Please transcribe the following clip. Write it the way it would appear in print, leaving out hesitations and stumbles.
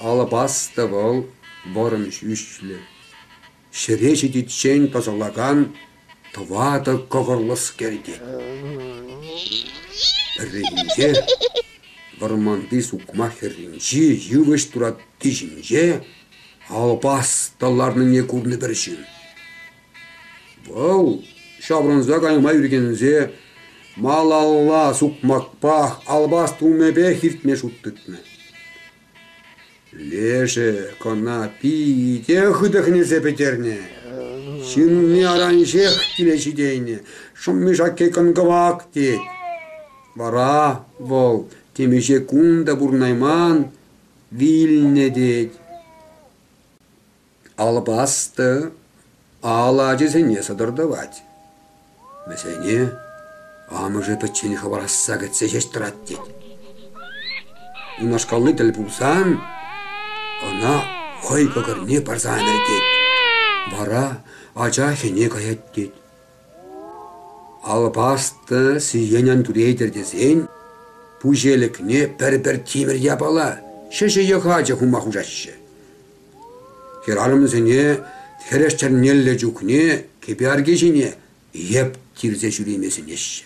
Алӑпастӑ вӑл вӑрӑм ҫӳҫлӗ, ҫӗре ҫитиччен тӑсӑлакан тӑватӑ кӑкӑрлӑскер тет. Пӗррехинче вӑрманти сукмак хӗрринчи йывӑҫ туратти ҫинче алпастӑ ларнине курнӑ пӗр ҫын. Вӑл ҫаврӑнса кайма ӳркенсе малалла сукмакпах алпас тумӗпех иртме шут тытнӑ. Лешӗ кӑна питӗ хытӑ хӗнесе пӗтернӗ. Ҫынни аран ҫех киле ҫитейнӗ, шӑмми-шакки кӑн-кӑвак тет. Вара вӑл темиҫе кун та пурӑнайман, вилнӗ тет. Алпастӑ алӑ ачисене сӑтӑр тӑвать. Вӗсене амӑшӗ пӗччен хӑварасса кӗтсе ҫеҫ тӑрать тет. Унашкалли тӗл пулсан ӑна хӑй кӑкӑрне парса ӗмӗртет. Вара ача хӗне каять тет. Алпастӑ сиен ан кӳрейтӗр тесен пуҫелӗкне пӗр-пӗр тимӗр япала, ҫӗҫӗ йӑхачӗ хума хушаҫҫӗ. Хӗрарӑмсене хӗрес чӗрнеллӗ чухне кӗпе арки ҫине йӗп тирсе ҫӳреме сӗнеҫҫӗ.